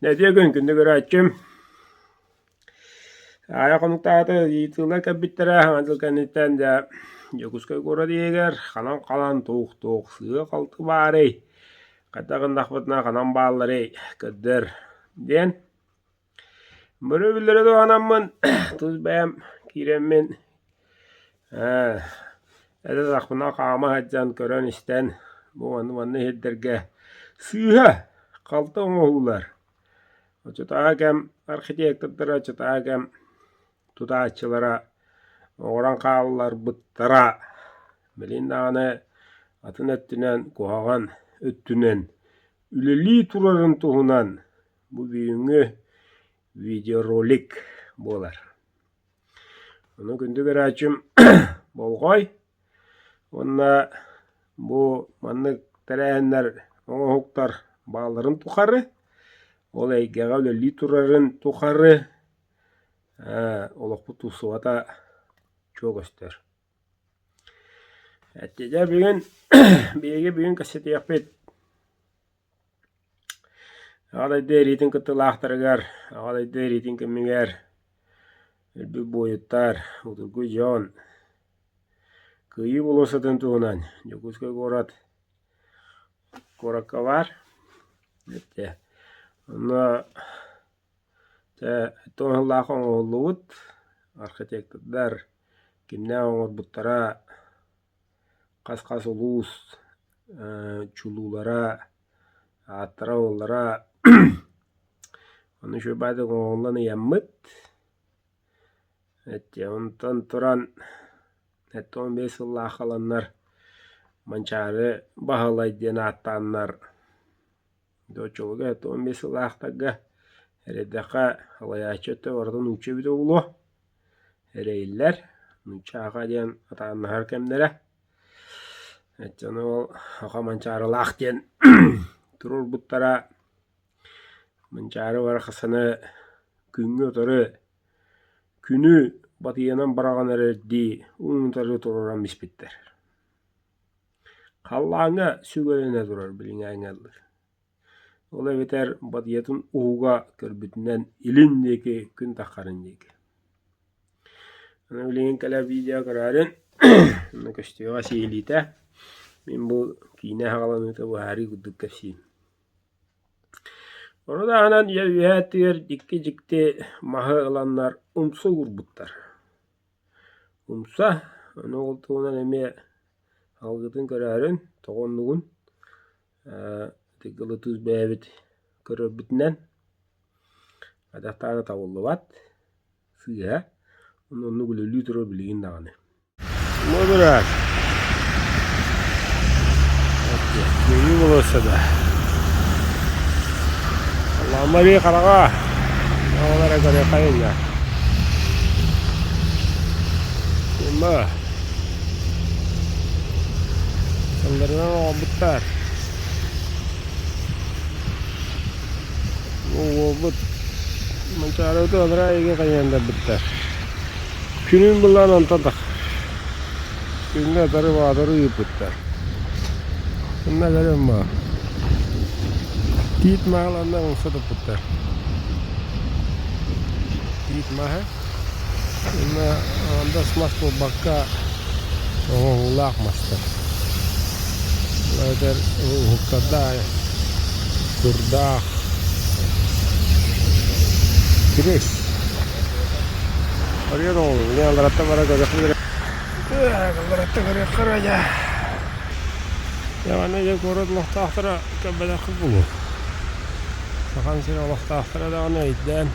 Нэдиэ күн күндү көрөөччүм. Аайа хонуктаата ыйытыылар кэлбиттэрэ саҥа дьыл кэнниттэн дьэ Дьокуускай куорат иһигэр ханан-ханан туох-туох сыа-халты баарый, хайдах гыннахпытына ханан баалларый көрдөр диэн Бөрөбүллэри туһанаммын тус бэйэм киирэммин ээ этэ-сахпына хаама сылдьан көрөн-истэн бу манна иһирдэргэ сыыһа халты оҥоһуулар Оччотооҕу кэм архитектордара, оччотооҕу кэм тутааччылара оҥорон хаалларбыттара. Билигин даҕаны атын өттүнэн куһаҕан өттүнэн үлэлии турарын туһунан бу бүгүҥҥү видеоролик буолар. Ону күндү көрөөччүм болҕой уонна бу маннык тэрээһиннэр оҥоһуктар баалларын тухары, ол эйгэҕэ үлэлии турарын тухары олохпут тупсубата чуо көстөр. Дьэ бүгүн биһиги бүгүн кэпсэтиэхпит Аҕа дойду эриитин кыттыылаахтарыгар, Аҕа дойду эриитин кэмигэр өлбүт буойуттар, утургу дьон Кыайыы болуоссатын туһунан Дьокуускай куорат куоракка баар. Онно туоһулаах оҥоһуллубут архитектордар кимнээх оҥорбуттара хас-хас улуус чулуулара, ааттара-уоллара ону үчүгэй баайдык оҥоһуллан ыйаммыт. Онтон туран 75 сыллаах халаннар Манчаары Баһылай диэн ааттааннар Оччолорго 75 сыллаахтарга эрэйдэххэ салайааччы өттө барыта нуучча эбитэ буолуо. Эрэйиллэр. Нуучча-аха диэн атааннаһар кэмнэрэ. Оччону ол Аха Манчаарылаах диэн туруорбуттара. Манчаары барахсаны күҥҥэ утары күнү батыйанан быраҕан эрэрдии уун-утары туруоран испиттэр. Халлааҥҥа сүгэлэнэ турар билиҥҥээҥҥэ дылы. Ол эбэтэр батыйатын уһуга көрбүтүнэн илин диэки күн таххарын диэки. Аны билигин кэлэр видео көрөөрүн онно көстүөҕэ сиһилиитэ. Мин бу киинэ саҕаланыыта быһаарыы курдук кэпсиим. Ону таһынан дьэ үөһээ өттүгэр икки дьикти маһы ыланнар умса уурбуттар. Умса, ону ол туһунан эмиэ алгытын көрөөрүн, тоҕо оннугун ити кылытыыс бэйэбит көрөрбүтүнэн хайдах даҕаны табыллыбат, сыыһа, оннук үлэлии турар билигин даҕаны. Модурар. Кыайыы болуоссата. Ламари хараҕа. Оҕолоро көрүөххэйин да. Ума. Тылларынан оҕолбуттар. Уолбут Манчаарыбыты алараа эйгэ хайыандарбыттар. Күнүн былаан онтон тахсар. Күҥҥэ атары баатары ыыппыттар. Онно кэлэн баар. Тиит маһыланна умса туппуттар. Тиит маһа. Онно андас мас буолбакка оҥоһуулаах мастар. Ол эбэтэр уһуктардаах, курдаах Кириэс. Арыйан оҕолор, мин аллараттан бара көрүөхпүн эрэ. Аллараттан көрүөххэ эрэ дьэ. Дьэ манна дьэ куорат олохтоохторо көрбөтөххүт буолуо. Сахан сирэ олохтоохторо даҕаны өйдөөн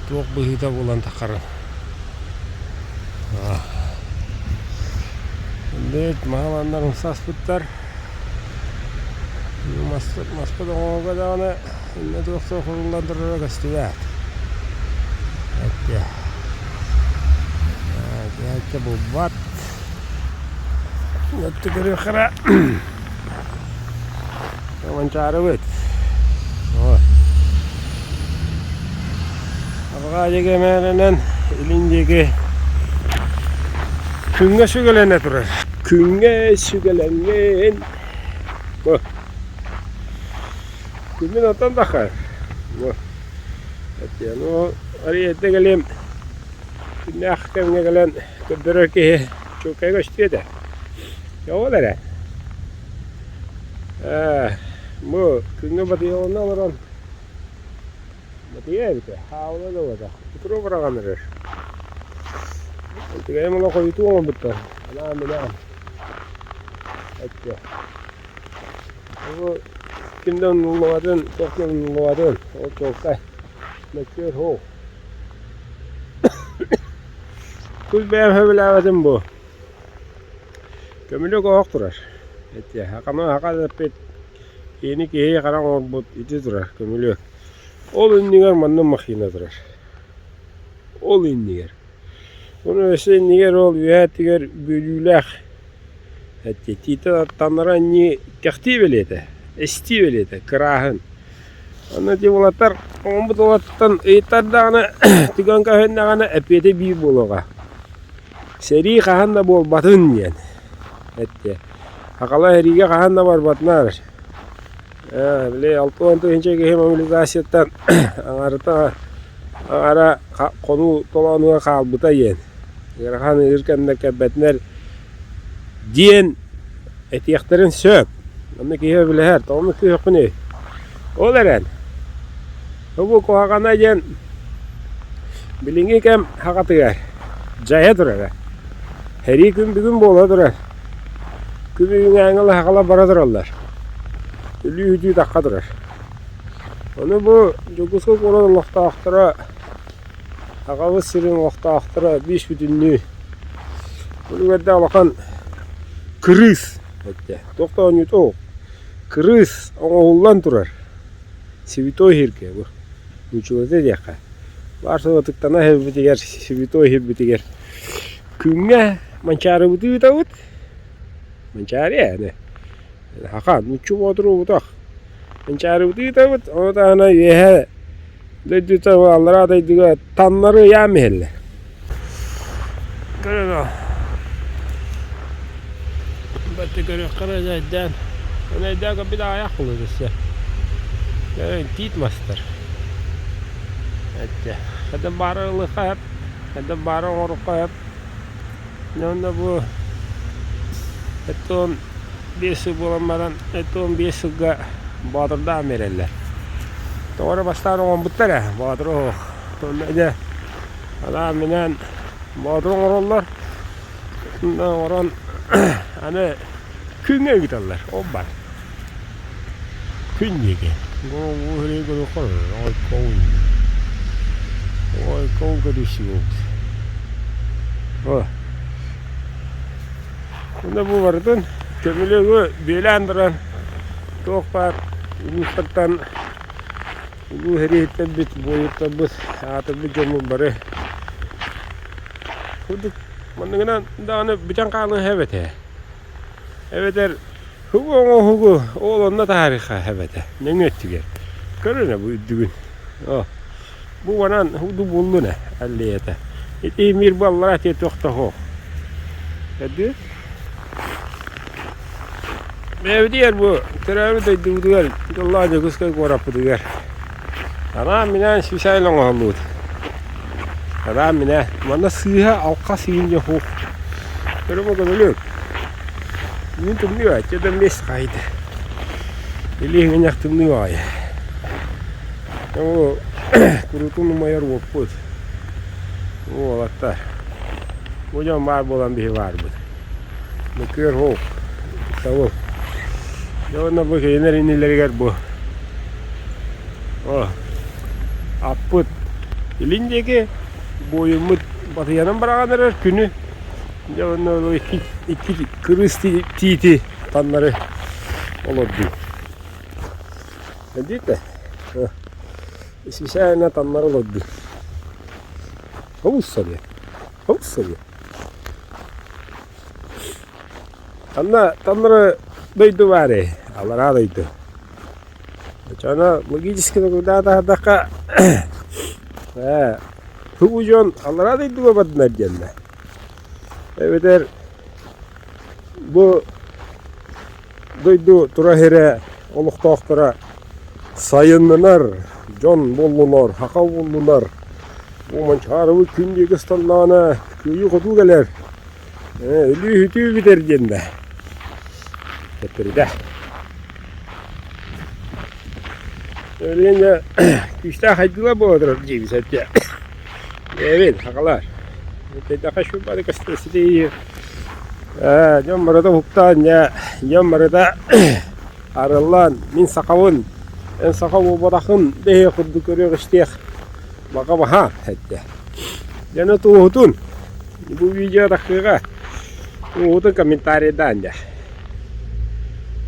туох быһыыта буолан таххарын. Бэт маһаланнар умсаспыттар. Маспыт оҥоһуга даҕаны иннэ туох суох уруллан турара көстүбэт. Эттэ. Эттэ булбат. Өттө көрүөххэ Манчаарыбыт. Арҕаа диэки эмээринэн илин диэки күҥҥэ сүгэлэнэ турар. Күҥҥэ сүгэлэҥҥин. Күммүн оттон таххар. Бу ну арыйда кэлиэм күннээх кэмҥэ кэлэн көрдөрөр киһи чуолкай көстүө этэ. Ол эрэ. Бу күҥҥэ батыйалана олорон батыйа эбитэ, хаалла да буолбатах. Утуруо быраҕан эрэр. Үчүгэйим олох хойутуу оҥорбуттар. Анаан-минээн. Эттэ. Бу ким да умнуллубатын, туох да умнуллубатын, ол чуолкай. Мөккүөр суох. Тус бэйэм сөбүлээбэтим бу. Көмүлүөк оһох турар. Эти хакама хака эппит киһини киһи хара оҥорбут ити турар көмүлүөк. Ол иннигэр манна махина турар. Ол иннигэр. Ону өссө иннигэр ол үөһээ өттүгэр бүлүүлээх Тиитэ таннара анньыы кэхтии бэлиэтэ, эстии бэлиэтэ, кырааһын. Онно ити уолаттар оҥорбут уолаттан ыйыттардаҕына, түгэн көһүннэҕинэ эппиэтэ биир буолуоҕа. Сэрии хаһан да буолбатын диэн эттэ. Хахала сэриигэ хаһан да барбатынар. Били 60 тыһыынча киһи мобилизацияттан аҥарыта аҥара хонуу толоонугар хаалбыта диэн. Ыарахан ыыр кэмнэр кэлбэтинэр диэн этиэхтэрин сөп. Онно киһи өбүлэһэр, тоҕо күүһүөхпүнүй? Ол эрэн, бу куһаҕана диэн билиҥҥи кэм хаҕатыгар дьайа турара. Сэрии күн бүгүн буола турар. Күн бүгүҥҥээҥи лаһаҕала бара тураллар. Өлүү-сүтүү тахха турар. Ону бу Дьокуускай куорат олохтоохторо Аҕабыт сирин олохтоохторо биис бүтүннүү үлүгэрдээх улахан кырыыс эттэ. Туох да оонньуута суох. Кырыыс оҥоһуллан турар. Святой сиргэ бу. Нууччалата диэххэ. Баар суох ытыктана сирбитигэр, святой сирбитигэр күҥҥэ манчаарыбыты ыытабыт. Манчаары ээ Хаха, нуучча боотуруубутах. Манчаарыбыты ыытабыт, ону таһынан үөһэ дойдута аллараа дойдуга таннары ыйаан иһэллэр. Көрөн ол. Бэтти көрүөххэ эрэ өйдөөн. Ону өйдөөн көрбүт аҕыйах буолуо өссө. Көрөн тиит мастар. Эттэ. Хайдах баара ылыахха сөп, хайдах баара оҥоруохха сөп. Уонна бу 75 сыл буолан баран 75 сылга Боотурдаан биэрэллэр. Тоҕо эрэ бастаан оҥорбуттар ээ Боотуру оһох. Онно дьэ анаан-минээн Боотуру оҥороллор. Онно оҥорон аны күҥҥэ ыыталлар. Ол баар. Күн диэки. Онно бу барытын көмүлүөгү бүөлээн баран туох баар улуустартан улуу сэрииһиттэрбит, буойуттарбыт, аатырбыт дьоммут бары курдук манныгынан даҕаны бүтэн хаалыа эбит ээ. Эбэтэр Һугу оҥоһугу ол онно таһаарыахха эбэтэ нөҥүө өттүгэр. Көрүнэ бу үрдүгүн. О, бу манан һугду буллун ээ аллеята. Ити мир баллара ти тохтоһо. Көрдү? Бэйэбитигэр бу төрөөбүт дойдубутугар дьоллоох Дьокуускай куораппытыгар анаан-минээн сүүсээл оҥоһуллубут. Анаан-минээн манна сыыһа алхас иһин дьэ суох. Көрө көмөлүк. Мин тымныы чэ да миэс хаайда. Илииһиҥ тымныы баҕайы. Ол куруутун умайар уоппут. Уолаттар. Бу дьон баар буолан биһи баарбыт. Мөкүөр суох. Табыл. Дьэ уонна бу кинилэр иннилэригэр бу о аппыт илин диэки буойуммут батыйанан быраҕан эрэр күнү Дьэ онно икки, икки кырыыс тиити таннары олордуу. Эдиите Исисээнэ таннары олордуу. Олус сэргэ. Олус сэргэ. Анна таннары дойду баар алараа дойду. Оччоҕуна логически толкуйдаатаҕа ээ тугу дьон аллараа дойдуга бардынар диэннэр. Эбэтэр бу дойду тура сирэ олохтоохторо сайыннанар, дьон буоллулар, саха буоллулар. Бу Манчаарыбыт күн диэки ыстаннаҕына кыайыы-хотуу кэлэр. Өлүү-сүтүү бүтэр диэн да. Төттөрүтэ. Өлүөн дьэ күүстээх хайдыыла буола турар диибит эттэ. Эбит, сахалар. Тэйдэхэ шубары көстөсүтүй. Дьон барыта уһуктаан дьэ, дьон барыта арыллан, мин сахабын, эн саха буолбатаххын дэһиэх курдук көрүөх-истиэх баҕа баһаам эттэ. Дьону туоһутун, бу видео тахсыаҕа, туоһутун комментарийдаан дьэ.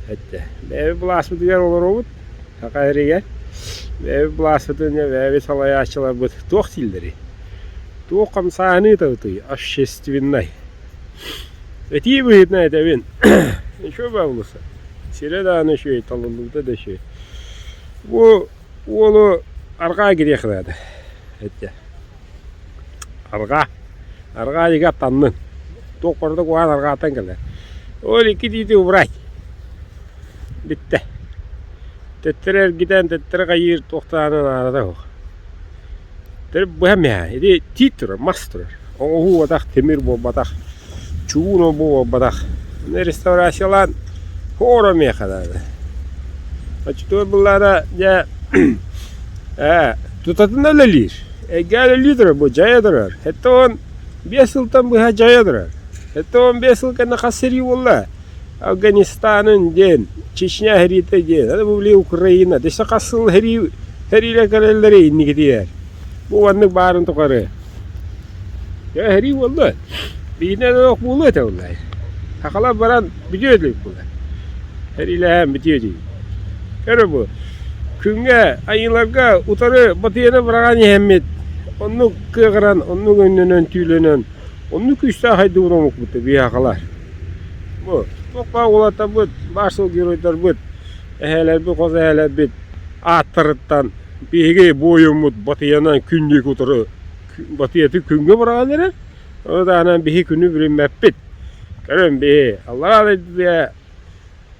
Эттэ. Бэйэбит былааспытыгар олоробут, саха сиригэр. Бэйэбит былааспытын дьэ бэйэбит салайааччыларбыт туох дииллэрий? Туох хамсааһыны ыытабытый? Общественнай. Этии быһыытынан этэбин. Үчүгэй баҕалыса. Сирэ даҕаны үчүгэй, талыллыбыта да үчүгэй. Бу уолу арҕаа кириэх наада эттэ. Арҕаа. Арҕаа диэки аттаннын. Туох барыта куһаҕан арҕааттан кэлэр. Ол икки тиити убрать. Бүттэ. Төттөрү эргитэн, төттөрү хайыыр туох даҕаны наадата суох. Төрүт быһа миэхэ ити тиит турар, мас турар. Оҥоһуу буолбатах, тимир буолбатах, чугуун ол буолбатах. Ону реставрациялаан хоро миэхэ наада. Оччотугар былаана дьэ ээ тутатына үлэлиир. Эйгэ үлэлии турар, бу дьайа турар. 75 сылтан быһа дьайа турар. 75 сыл кэннэ хас сэрии буолла? Афганистанын диэн, Чечня сэриитэ диэн, аны бу били Украина, өссө хас сыл сэрии сэриилэр кэлэллэрий инникитигэр. Бу маннык баарын тухары. Дьэ сэрии буолла. Бииринэн олох буолуо этэ буоллай. Сахалар баран бүтүө этилик буолла. Сэриилэһэн бүтүө дии. Көрө бу. Күҥҥэ айыыларга утары батыйаны быраҕан иһэммит, оннук кыаҕыран, оннук өҥнөнөн, түүлэнэн, оннук күүстээх хайдыбыт омукпут биһиэхэлэр. Бу туох баар уолаттарбыт, баар суол геройдарбыт, эһээлэрбит, хос эһээлэрбит ааттарыттан биһиги буойуммут батыйанан күннүк утары батыйаты күҥҥэ быраҕан эрэр. Ону таһынан биһи күнү билиммэппит. Көрөн биһи аллараа дойдуга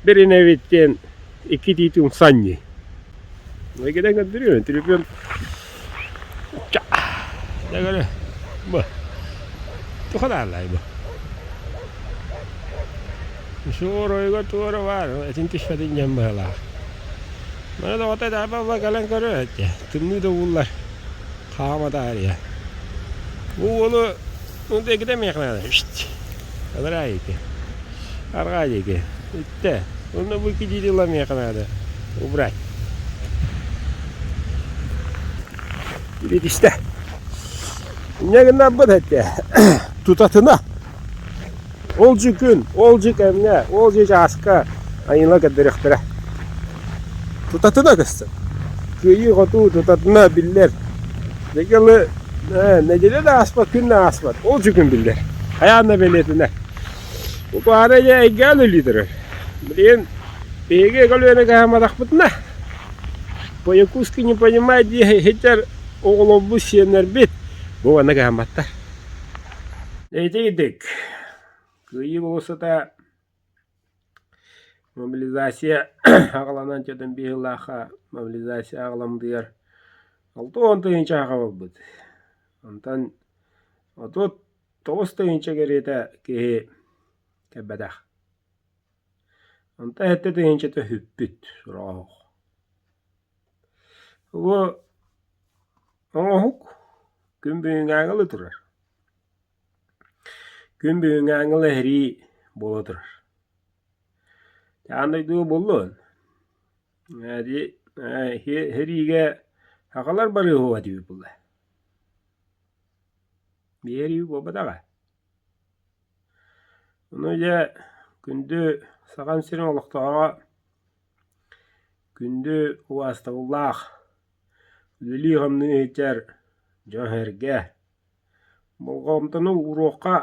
биринэбит диэн икки тиити умсан дии. Кэлэн көрдөрүөм, телефон Дьэ бу туханааллай бу. Суоройго туора баар, этин түспэтин дьон быһалаах. Маны доҕотто даба кэлэн көрөр этэ. Тымныы да ууллар. Хаама таарыйа. Бу уолу эгитэ миэхэ Алараа диэки. Арҕаа диэки. Иттэ. Онно бу икки миэхэ наада. Убрать. Илитистэ. Инньэ гыннарбыт этэ. Тутатына. Ол дьи күн, ол дьи кэмҥэ, ол дьи чааска айыла көрдөрүөхтэрэ. Тутатына көстөр. Кыайыы-хотуу тутатына биллэр. Дэгалы нэдиэлэ да ааспат, күн да ааспат. Ол дьи күн биллэр. Хайаан да бэлиэтинэ. Бу дьэ эйгээн өлүү турар. Билигин биһиги көлүөнэ кыһамматахпытына, по-якутски не понимает дии сылдьар оҕолорбут, сиэннэрбит бу манна кыһамматтар. Ити идик Кыайыы болуоссата мобилизация аҕаланан дьонун быһыылаахха мобилизация аҕаламмытыгар 60 тыһыынча аҕа буолбут. Онтон 39 тыһыынча кэриэтэ киһи кэлбэтэх. Онтон 7 тыһыынчата сүппүт сураҕа суох. Бу оҥоһук күн бүгүҥҥээҥи ыла турар. Күн бүгүҥҥээҥи ыла сэрии буола турар. Аан дойдуга буоллун? Сэриигэ сахалар барыаһыа диэбит буолла. Биэрии буолбатаҕа. Ону дьэ күндү Сахам сирин олохтооҕо, күндү убаастабыллаах үлэлии-хамныы сылдьар дьон-сэргэ болҕомтону ууруохха,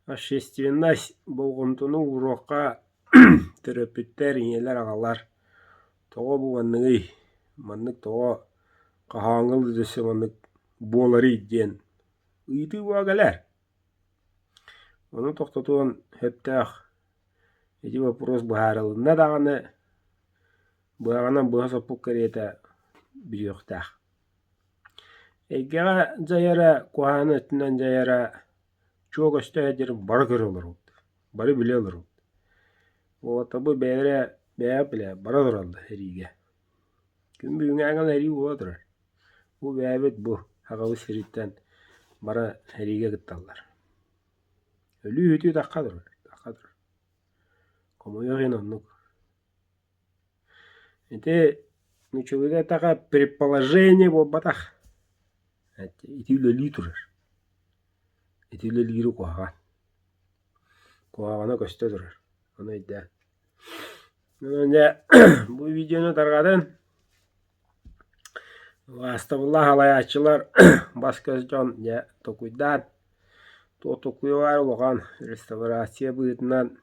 общественность болҕомтону ууруохха төрөппүттэр, ийэлэр, аҕалар тоҕо бу манныгый, маннык тоҕо хаһааҥҥы өссө маннык буоларый диэн ыйытыы буола кэлэр. Ону тохтотуон сөптөөх ити боппуруос быһаарылынна даҕаны, быһаҕынан быһа соппут кэриэтэ Бүтүөхтээх. Эйгэҕэ дьайара, куһаҕан өттүнэн дьайара чуо көстө сылдьарын бары көрө олоробут, бары билэ олоробут. Уолаттар бу бэйэлэрэ бэйэҕит билэ бара тураллар эриигэ. Күн бүгүҥҥээҥҥэ эрии буола турар. Бу бэйэбит бу Сахабыт сириттэн бары эриигэ кытталлар. Өлүү-сүтүү тахха турар, тахха турар. Хомойуох иһин оннук. Ити нууччалыыга эттэххэ предположение буолбатах, ити үлэлии турар, ити үлэлиирэ куһаҕан, куһаҕана көстө турар, ону өйдөөн. Онон дьэ бу видеону тарҕатын, убаастабыллаах салайааччылар, бас-көс дьон дьэ толкуйдаан, туох толкуйа баар улахан реставрация быһыытынан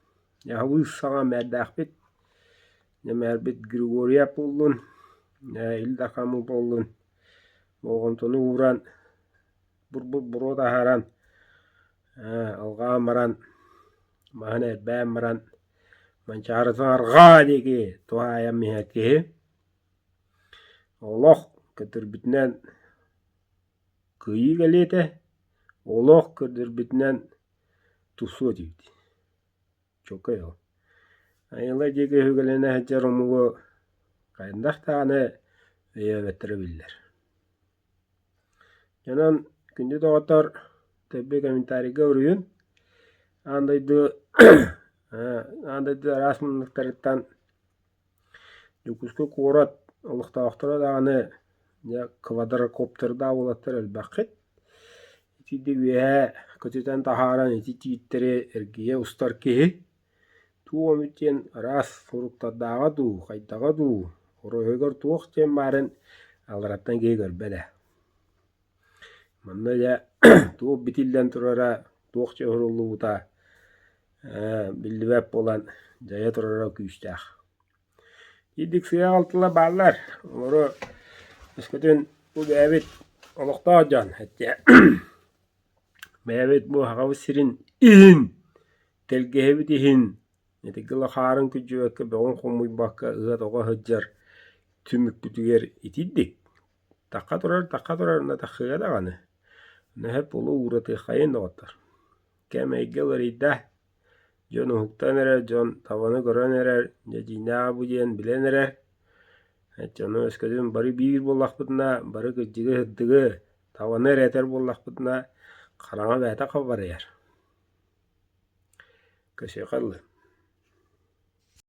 Аһылыыр саҥа мээрдээхпит, мээрбит Григорьев буоллун, Ил Дархан буоллун болҕомтону ууран, бур-бур буруо таһааран, алҕаан баран, маһын эрбээн баран, Манчаарытын арҕаа диэки туһаайан иһэр киһи олох көтүрбүтүнэн кыайыы кэлиэ этэ, олох көрдөрбүтүнэн тусуо этибит. Чуолкай ол. Айылла диэки өһүгэлэнэ сылдьар омугу хайдах даҕаны өйөөбөттөрө биллэр. Онон күндү доҕоттор, төрдү комментарийга уруйун. Аан дойду аан дойду араас муннуктарыттан Дьокуускай куорат олохтоохторо даҕаны дьэ квадрокоптердаах уолаттар элбэххит. Итинник үөһээ көтүтэн таһааран ити тииттэри эргийэ устар киһи туох эмит диэн араас суруктардааҕа дуу, хайдаҕа дуу, оройугар туох диэн баарын аллараттан киһи көрбөт ээ. Манна дьэ туох битиллэн турара, туох дьоһуруллубута биллибэт буолан дьайа турара күүстээх. Итинник сыа-алтыла бааллар, олору өскөтүн бу бэйэбит олохтоох дьон эттэ бэйэбит бу Сахабыт сирин иһин, тэлгэһэбит иһин ити гыла хаарын күдьүбэккэ, бөҕүн хомуйбакка ыһа-тоҕо сылдьар түмүкпүтүгэр итирдик. Тахха турар, тахха турар, уонна таххыга даҕаны. Нэһэп улуу ууратыаххайын доҕоттор. Кэм эйгэ уларыйда, дьон уһуктан эрэр, дьон табаны көрөн эрэр, дьэ дьиҥнээх бу диэн билэн эрэр. Дьону өскөтүн бары биир буоллахпытына, бары кырдьыгы-сырдыгы, табаны эрэ этэр буоллахпытына, хараҥа бэйэтэ хабарыйар. Көсүөхэ дылы.